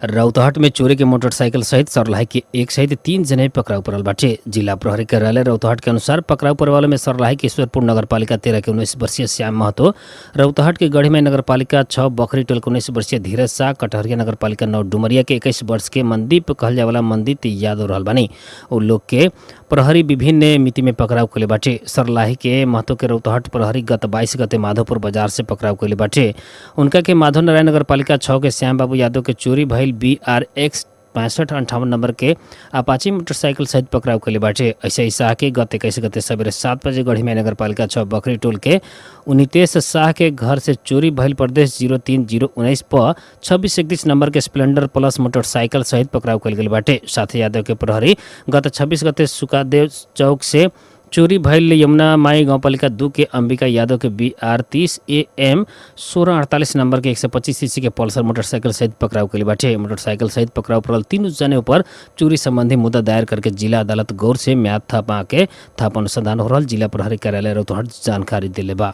रौतहट में चोरी के मोटरसाइकिल सहित सरलाही के एक सहित 3 जने पकड़ाउ पड़ल बाटे। जिला प्रहरी कार्यालय रौतहट के अनुसार पकड़ाउ पड़े में सरलाही के ईश्वरपुर नगरपालिका 13 के 19 वर्षीय श्याम महतो, रौतहट के गढ़ीमाई नगरपालिका 6 बखरी टोल के 19 वर्षीय धीरज शाह, कटहरिया नगरपालिका 9 डुमरिया के 21 वर्ष के मनदीप कहल जाए वाला मनदीप यादव रहल बानी। उ लोग के प्रहरी विभिन्न मिति में पकड़ाउ कैले बाटे। सरलाही के महतो के रौतहट प्रहरी गत 22 गते माधोपुर बाजार से पकड़ाउ कैले बाटे। उनका के माधव नारायण नगरपालिका 6 के श्याम बाबू यादव के चोरी भइल BRX 6558 number के अपाची मोटरसाइकिल सहित पकड़ाउ कैले बाटे। ऐसे ही शाह के गत 21 गते सवेरे 7 बजे गढ़ीमाई नगरपालिका 6 बकरी टोल के उनितेश शाह के घर से चोरी भइल प्रदेश 03019 प 2631 नंबर के स्प्लेंडर प्लस मोटरसाइकिल सहित पकड़ाउ कैल गेल बाटे। साथ यादव के प्रहरी गत 26 गते सुकादेव चौक से चोरी भइल यमुना माई गाउँपालिका 2 के अंबिका यादव के BR 30 AM 1648 number के 125 सीसी के पल्सर मोटरसाइकिल सहित पकड़ाउ कैले बाटे। मोटरसाइकिल सहित पकड़ाउ पड़ल तीनों जने ऊपर चोरी संबंधी मुद्दा दायर करके जिला अदालत गौर से म्याद थप के थप अनुसंधान हो रहल जिला प्रहरी कार्यालय रौतहट जानकारी दिले बा।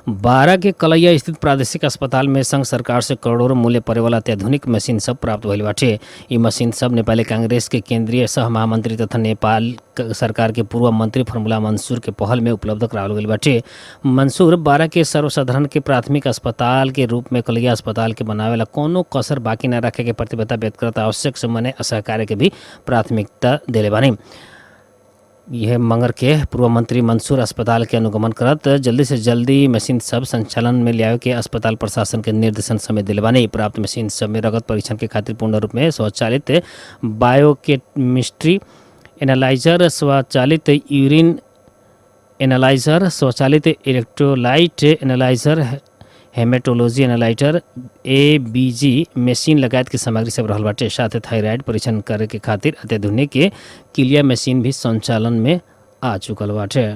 बारा के कलैया स्थित प्रादेशिक अस्पताल में संघ सरकार से करोड़ों मूल्य परे वाला अत्याधुनिक मशीन सब प्राप्त भइल बाटे। ई मशीन सब नेपाली कांग्रेस के केंद्रीय सह महामंत्री तथा नेपाल सरकार के पूर्व मंत्री फर्मुला मंसूर के पहल में उपलब्ध करावल गेल बाटे। मंसूर बारा के सर्वसाधारण के प्राथमिक अस्पताल के रूप में कलैया अस्पताल के बनावेला कोनो कसर बाकी न रखे के प्रतिबद्धता व्यक्त करत आवश्यक समन्वय असहकार्य के भी प्राथमिकता देले बानी। यह मंगर के पूर्व मंत्री मंसूर अस्पताल के अनुगमन करत जल्दी से जल्दी मशीन सब संचालन में लियावे के अस्पताल प्रशासन के निर्देशन समेत दिले बानी। प्राप्त मशीन सब में रगत परीक्षण के खातिर पूर्ण रूप में स्वचालित बायोकेमिस्ट्री एनालाइजर, स्वचालित यूरिन एनालाइजर, स्वचालित electrolyte analyser, haematology analyser, ABG machine लगायत के सामग्री सब रहल बाटे। साथ थायराइड परीक्षण करे के खातिर अत्याधुनिक किलिया मशीन भी संचालन में आ चुकल बाटे।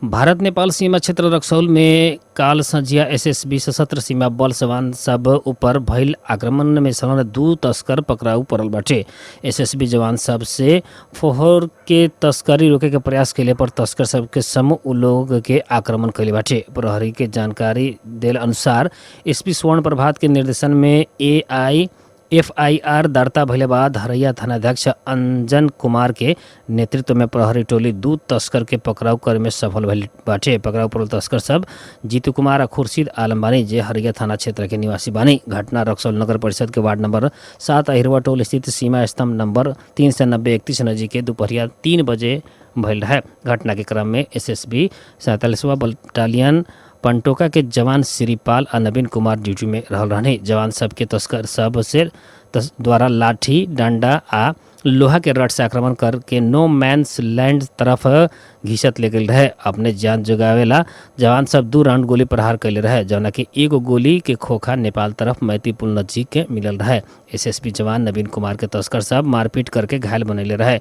भारत नेपाल सीमा क्षेत्र रक्सौल में काल संझिया एसएसबी सशस्त्र सीमा बल जवान सब ऊपर भइल आक्रमण में संलग्न 2 तस्कर पकड़ाउ पड़ल बाटे। एसएसबी जवान सब से फोहर के तस्करी रोके के प्रयास कैले पर तस्कर सबके समूह उ लोग के आक्रमण कैले बाटे। प्रहरी के जानकारी देल अनुसार एसपी स्वर्ण प्रभात के निर्देशन में एआई एफआईआर दर्ता भइले बाद हरैया थानाध्यक्ष अंजन कुमार के नेतृत्व में प्रहरी टोली 2 तस्कर के पकड़ाउ करे में सफल भइल बाटे। पकड़ाउ पड़ल तस्कर सब जीतू कुमार आ खुर्शीद आलम बानी, जे हरैया थाना क्षेत्र के निवासी बानी। घटना रक्सौल नगर परिषद के वार्ड नंबर 7 अहिरवा टोल स्थित सीमा स्तंभ नंबर 390-31 नजीक के दोपहरिया 3 बजे भइल रहे। घटना के क्रम में एसएसबी 47वां बटालियन पंटोका के जवान श्रीपाल आ नवीन कुमार ड्यूटी में रहल रहने। जवान सबके तस्कर सब से द्वारा लाठी डंडा आ लोहा के रड से आक्रमण करके नो मैंस लैंड तरफ घिसत ले गेल रहे। अपने जान जोगावेला जवान सब 2 राउंड गोली प्रहार कैले रहे, जौना कि एगो गोली के खोखा नेपाल तरफ मैती पुल नजीक के मिलल रहे। एसएसपी जवान नवीन कुमार के तस्कर सब मारपीट करके घायल बनैले रहे।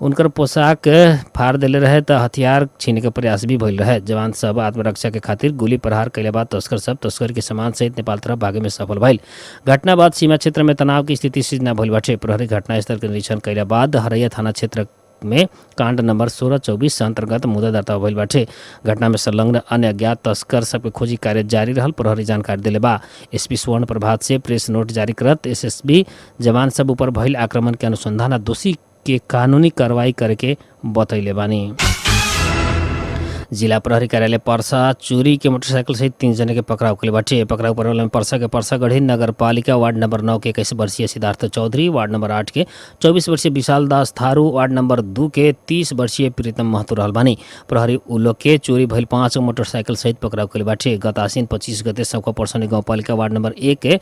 उनकर पोशाक फाड़ देले रहे त हथियार छीने के प्रयास भी भइल रहे। जवान सब आत्मरक्षा के खातिर गोली प्रहार कैले बाद तस्कर सब तस्कर के सामान सहित नेपाल तरफ भागे में सफल भइल। घटना बाद सीमा क्षेत्र में तनाव की स्थिति सृजना भइल बाटे। प्रहरी घटनास्थल के निरीक्षण कैला बाद हरैया थाना क्षेत्र में कांड नंबर 1624 अंतर्गत मुद्दा दर्ता भइल बाटे। घटना में संलग्न अन्य अज्ञात तस्कर सबके खोजी कार्य जारी रहल प्रहरी जानकारी दिले बा। एसपी स्वर्ण प्रभात से प्रेस नोट जारी करत एसएसबी जवान सब ऊपर भइल आक्रमण के अनुसंधान आ दोषी के कानूनी कार्रवाई करके बतैले बानी। जिला प्रहरी कार्यालय पर्सा चोरी के मोटरसाइकिल सहित 3 जने के पकड़ाउ कैले बाटे। पकड़ाउ पड़ल में पर्सा के परसागढ़ी नगरपालिका वार्ड नंबर 9 के 21 वर्षीय सिद्धार्थ चौधरी, वार्ड नंबर 8 के 24 वर्षीय विशाल दास थारू, वार्ड नंबर 2 के 30 वर्षीय प्रीतम महतो रहल बानी। प्रहरी उ लोग के चोरी भइल 5 मोटरसाइकिल सहित पकड़ाउ कैले बाटे। गत आसिन 25 गते सौका पर्सनी गाउँपालिका वार्ड नंबर 1 के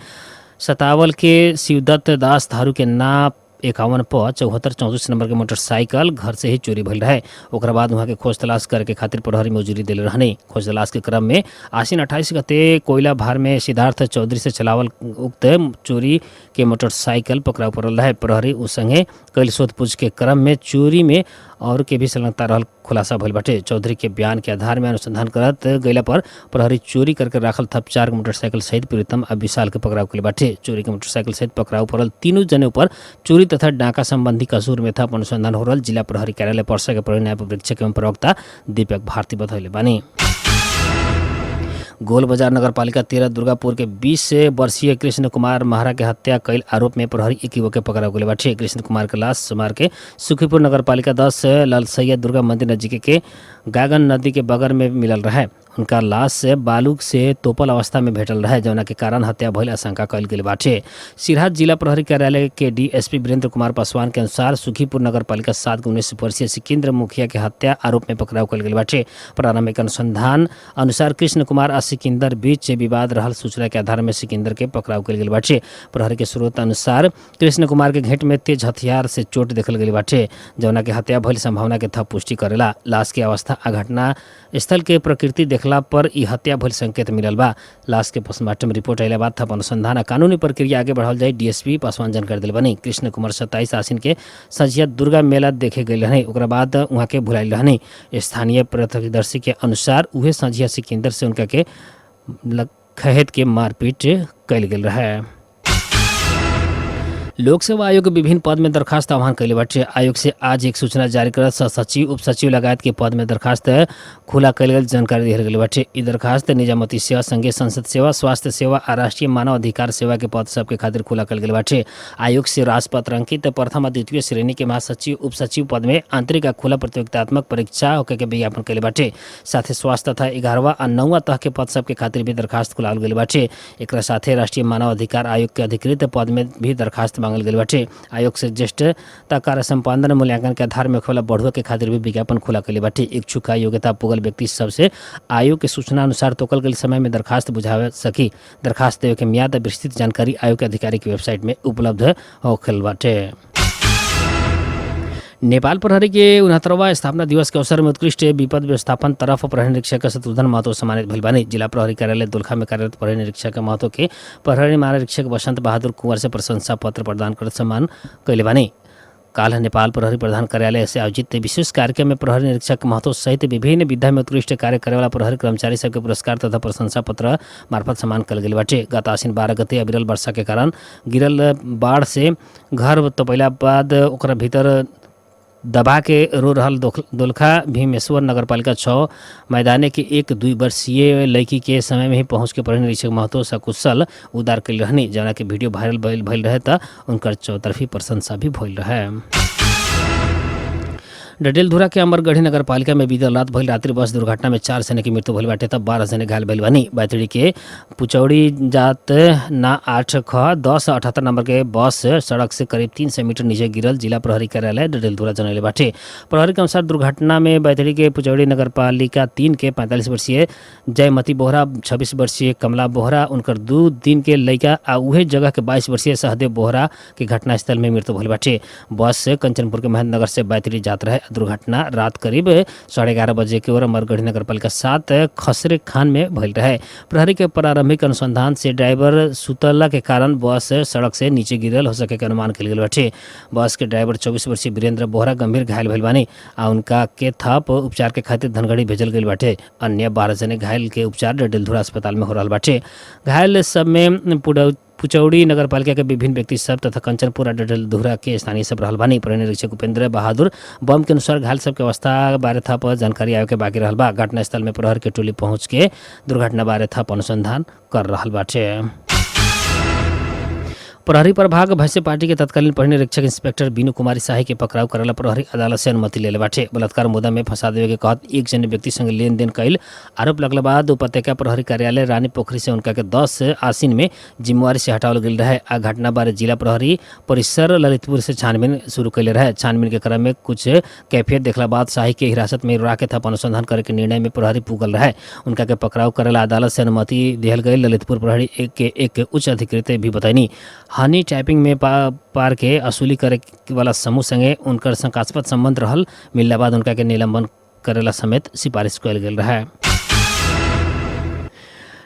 सतावल के शिवदत्त दास थारू के नाप 51 प 7434 नंबर के मोटरसाइकिल घर से ही चोरी भइल रहे। ओकरा बाद वहाँ के खोज तलाश करे के खातिर प्रहरी मजूरी दिले रहने। खोज तलाश के क्रम में आश्विन 28 गते कोयला भार में सिद्धार्थ चौधरी से चलावल उक्त चोरी के मोटरसाइकिल पकड़ाव पड़ल रहे। प्रहरी उ संगे कैल सोधपूछ के क्रम में चोरी में और के भी संलग्नता रहल खुलासा भइल बाटे। चौधरी के बयान के आधार में अनुसंधान करत गइला पर प्रहरी चोरी करके राखल थप 4 मोटरसाइकिल सहित प्रीतम आ विशाल के पकड़ाव कैले बाटे। चोरी के मोटरसाइकिल सहित पकड़ाव पड़ल तीनों जने ऊपर चोरी तथा डाका संबंधी कसूर में थप अनुसंधान हो रहल जिला प्रहरी कार्यालय पर्सा के प्रहरी न्याय परीक्षक एवं प्रवक्ता दीपक भारती बतैले बानी। गोल बाजार नगरपालिका 13 दुर्गापुर के 20 वर्षीय कृष्ण कुमार महरा के हत्या कैल आरोप में प्रहरी एक युवक के पकड़ा गेल बाटे। कृष्ण कुमार के लाश सोमवार के सुखीपुर नगरपालिका 10 लालसैया दुर्गा मंदिर नजीक के गागन नदी के बगल में मिलल रहे। उनका लाश से बालू से तोपल अवस्था में भेटल रहे, जौना के कारण हत्या भइल आशंका कयल गेल बाटे। सिरहा जिला प्रहरी कार्यालय के डीएसपी वीरेंद्र कुमार पासवान के अनुसार सुखीपुर नगरपालिका 7 के 19 वर्षीय सिकंदर मुखिया के हत्या आरोप में पकड़ाव कयल गेल बाटे। प्रारंभिक अनुसंधान अनुसार कृष्ण कुमार आ सिकंदर बीच विवाद रहल सूचना के आधार में सिकंदर के पकड़ाव कयल गेल बाटे। प्रहरी के स्रोत अनुसार कृष्ण कुमार के घेंट में तेज हथियार से चोट देखल गेल बाटे, जौना के हत्या भइल संभावना के थप पुष्टि करेला। लाश के अवस्था आ घटना स्थल के प्रकृति देखला पर ई हत्या भइल संकेत मिलल बा। लाश के पोस्टमार्टम रिपोर्ट अयला बाद थप अनुसंधान आ कानूनी प्रक्रिया आगे बढ़ाओल जाई, डीएसपी पासवान जानकारी दिल बनी। कृष्ण कुमार 27 आश्विन के संझिया दुर्गा मेला देखे गेल रहने, ओकरा बाद वहाँ के भुलाइल रहने। स्थानीय प्रत्यक्षदर्शी के अनुसार उहे संझिया सिकंदर से उनका के खेत के मारपीट कयल गेल रहे। लोक सेवा आयोग विभिन्न पद में दरखास्त आह्वान कैले बाटे। आयोग से आज एक सूचना जारी करत सचिव, उपसचिव लगायत के पद में दरखास्त खुला कयल गेल जानकारी दिहल गेल बाटे। ई दरखास्त निजामती सेवा, संघीय संसद सेवा, स्वास्थ्य सेवा आ राष्ट्रीय मानव अधिकार सेवा के पद सबके खातिर खुला कयल गेल बाटे। आयोग से राजपत्र अंकित प्रथम आ द्वितीय श्रेणी के महासचिव, उपसचिव पद में आंतरिक आ खुला प्रतियोगितात्मक परीक्षा होके के विज्ञापन कैले बाटे। साथे स्वास्थ्य तथा 11वां आ 9वां तह के पद सबके खातिर भी दरखास्त खुलाल गेल बाटे। एकरा साथे राष्ट्रीय मानव अधिकार आयोग के अधिकृत पद में भी दरखास्त मांगल गेल बाटे। आयोग से ज्येष्ठता कार्य संपादन मूल्यांकन के आधार में खोला बढ़ुआ के खातिर भी विज्ञापन खुला कैले बाटे। इच्छुक योग्यता पुगल व्यक्ति सबसे आयोग के सूचना अनुसार तोकल गेल समय में दरखास्त बुझावे सकी। दरखास्त देवे के मियाद आ विस्तृत जानकारी आयोग के आधिकारिक वेबसाइट में उपलब्ध होखल बाटे। नेपाल प्रहरी के 69वां स्थापना दिवस के अवसर में उत्कृष्ट विपद व्यवस्थापन तरफ प्रहरी निरीक्षक शत्रुघ्न महतो सम्मानित भइल बानी। जिला प्रहरी कार्यालय दोलखा में कार्यरत प्रहरी निरीक्षक महतो के प्रहरी महानिरीक्षक बसंत बहादुर कुंवर से प्रशंसा पत्र प्रदान कर सम्मान कैले बानी। काल नेपाल प्रहरी प्रधान कार्यालय से आयोजित विशेष कार्यक्रम में प्रहरी निरीक्षक महतो सहित विभिन्न विधा में उत्कृष्ट कार्य करेवाला प्रहरी कर्मचारी सबके पुरस्कार तथा प्रशंसा पत्र मार्फत सम्मान कल गेल बाटे। गत आश्विन 12 गते अविरल वर्षा के कारण गिरल बाढ़ से घर तपैला बाद ओकरा भीतर दबा के रो रहल दोलखा भीमेश्वर नगरपालिका 6 मैदाने के एक 2 वर्षीय लड़की के समय में ही पहुँच के प्रहरी निरीक्षक महतो सकुशल उद्धार कैल रहनी, जना के वीडियो वायरल भइल रहे त उनकर चौतरफी प्रशंसा भी भइल रहे। डडेलधुरा के अमरगढ़ी नगरपालिका में बीतल रात भइल रात्रि बस दुर्घटना में 4 जने की मृत्यु भइल बाटे त 12 जने घायल भइल बानी। बैतडी के पुचौड़ी जात ना 8 ख 10 78 नंबर के बस सड़क से करीब 300 मीटर नीचे गिरल जिला प्रहरी कार्यालय डडेलधुरा जनैले बाटे। प्रहरी के अनुसार दुर्घटना में बैतडी के पुचौड़ी नगरपालिका 3 के 45 वर्षीय जयमती बोहरा, 26 वर्षीय कमला बोहरा, उनकर 2 दिन के लइका आ उहे जगह के 22 वर्षीय सहदेव बोहरा के घटनास्थल में मृत्यु भइल बाटे। बस कंचनपुर के महेंद्रनगर से बैतडी जात रहे। दुर्घटना रात करीब 11:30 बजे के ओर अमरगढ़ी नगरपालिका 7 खसरे खान में भइल रहे। प्रहरी के प्रारंभिक अनुसंधान से ड्राइवर सुतला के कारण बस सड़क से नीचे गिरल हो सके के अनुमान कयल गेल बाटे। बस के ड्राइवर 24 वर्षीय वीरेंद्र बोहरा गंभीर घायल भइल बानी आ उनका के थप उपचार के खातिर धनगढ़ी भेजल गेल बाटे। अन्य 12 जने घायल के उपचार डडेलधुरा अस्पताल में हो रहल बाटे। घायल सब में पुचौड़ी नगरपालिका के विभिन्न व्यक्ति सब तथा कंचनपुर आ डडेलधुरा के स्थानीय सब रहल बानी। प्रहरी निरीक्षक उपेंद्र बहादुर बम के अनुसार घायल सबके अवस्था बारे थप जानकारी आवे के बाकी रहल बा। घटनास्थल में प्रहर के टोली पहुंच के दुर्घटना बारे थप अनुसंधान कर रहल बाटे। प्रहरी प्रभाग भैंसे पार्टी के तत्कालीन प्रहरी निरीक्षक इंस्पेक्टर बीनू कुमारी शाही के पकड़ाव करेला प्रहरी अदालत से अनुमति लेले बाटे। बलात्कार मुद्दा में फंसा देवे के कहत एक जने व्यक्ति संग लेन देन कैल आरोप लगला बाद उपत्यका प्रहरी कार्यालय रानी पोखरी से उनका के 10 आश्विन में जिम्मेवारी से हटावल गेल रहे। आ घटना बारे जिला प्रहरी परिसर ललितपुर से छानबीन शुरू कैले रहे। छानबीन के क्रम में कुछ कैफियत देखला बाद शाही के हिरासत में राखे थप अनुसंधान करे के निर्णय में प्रहरी पुगल रहे। उनका के पकड़ाव करेला अदालत से अनुमति दिहल गई। ललितपुर प्रहरी एक के एक उच्च अधिकृत भी बतैनी। हनी टैपिंग में पार के असूली करे वाला समूह संगे उनकर शंकास्पद संबंध रहल मिलला बाद उनका के निलंबन करेला समेत सिफारिश कयल गेल रहे।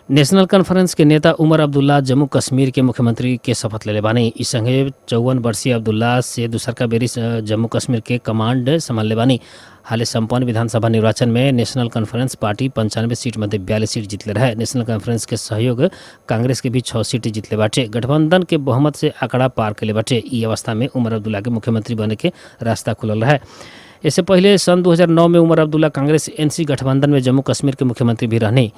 नेशनल कॉन्फ्रेंस के नेता उमर अब्दुल्ला जम्मू कश्मीर के मुख्यमंत्री के शपथ लेले बानी। इस संगे 54 वर्षीय अब्दुल्ला से दूसरका बेरी जम्मू कश्मीर के कमांड संभालले बानी। हाले संपन्न विधानसभा निर्वाचन में नेशनल कॉन्फ्रेंस पार्टी 95 सीट मध्ये 42 सीट जीतले रहे। नेशनल कॉन्फ्रेंस के सहयोग कांग्रेस के भी 6 सीट जीतले बाटे। गठबंधन के बहुमत से आंकड़ा पार कैले बाटे। ई अवस्था में उमर अब्दुल्ला के मुख्यमंत्री बने के रास्ता खुलल रहे। इससे पहले सन 2009 में उमर अब्दुल्ला कांग्रेस एनसी गठबंधन में जम्मू कश्मीर के मुख्यमंत्री भी रहने।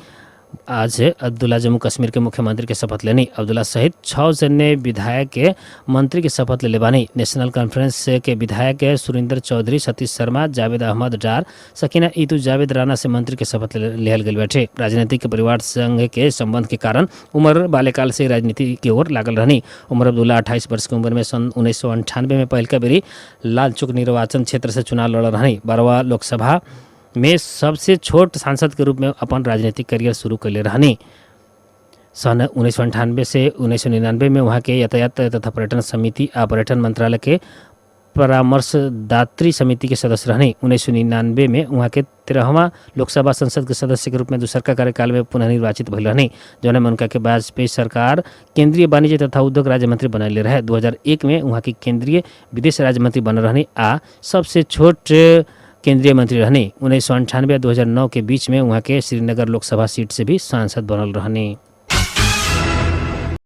आज अब्दुल्ला जम्मू कश्मीर के मुख्यमंत्री के शपथ लेनी। अब्दुल्ला सहित 6 जने विधायक के मंत्री के शपथ ले बानी। नेशनल कॉन्फ्रेंस के विधायक सुरेंद्र चौधरी, सतीश शर्मा, जावेद अहमद डार, सकीना ईतू, जावेद राणा से मंत्री के शपथ लिहल गई बैठे। राजनीतिक परिवार संघ के संबंध के कारण उमर बाल्यकाल से राजनीति की ओर लागल रहनी। उमर अब्दुल्ला 28 वर्ष की उम्र में सन् 1998 में पहिलका बेरी लाल चौक निर्वाचन क्षेत्र से चुनाव लड़ रहनी। 12वां लोकसभा में सबसे छोट सांसद के रूप में अपन राजनीतिक करियर शुरू कैले रहनी। सन 1998 से 1999 में वहाँ के यातायात तथा पर्यटन समिति आ पर्यटन मंत्रालय के परामर्शदात्री समिति के सदस्य रहने। 1999 में वहाँ के 13वां लोकसभा संसद के सदस्य के रूप में दूसरका कार्यकाल में पुनः निर्वाचित भइल रहने, जौन में उनका के वाजपेयी सरकार केंद्रीय वाणिज्य तथा उद्योग राज्य मंत्री बनैले रहे। 2001 में वहाँ के केंद्रीय विदेश राज्य मंत्री बनल रहने आ सबसे छोट केंद्रीय मंत्री रहने। 1998 आ 2009 के बीच में वहाँ के श्रीनगर लोकसभा सीट से भी सांसद बनल रहने।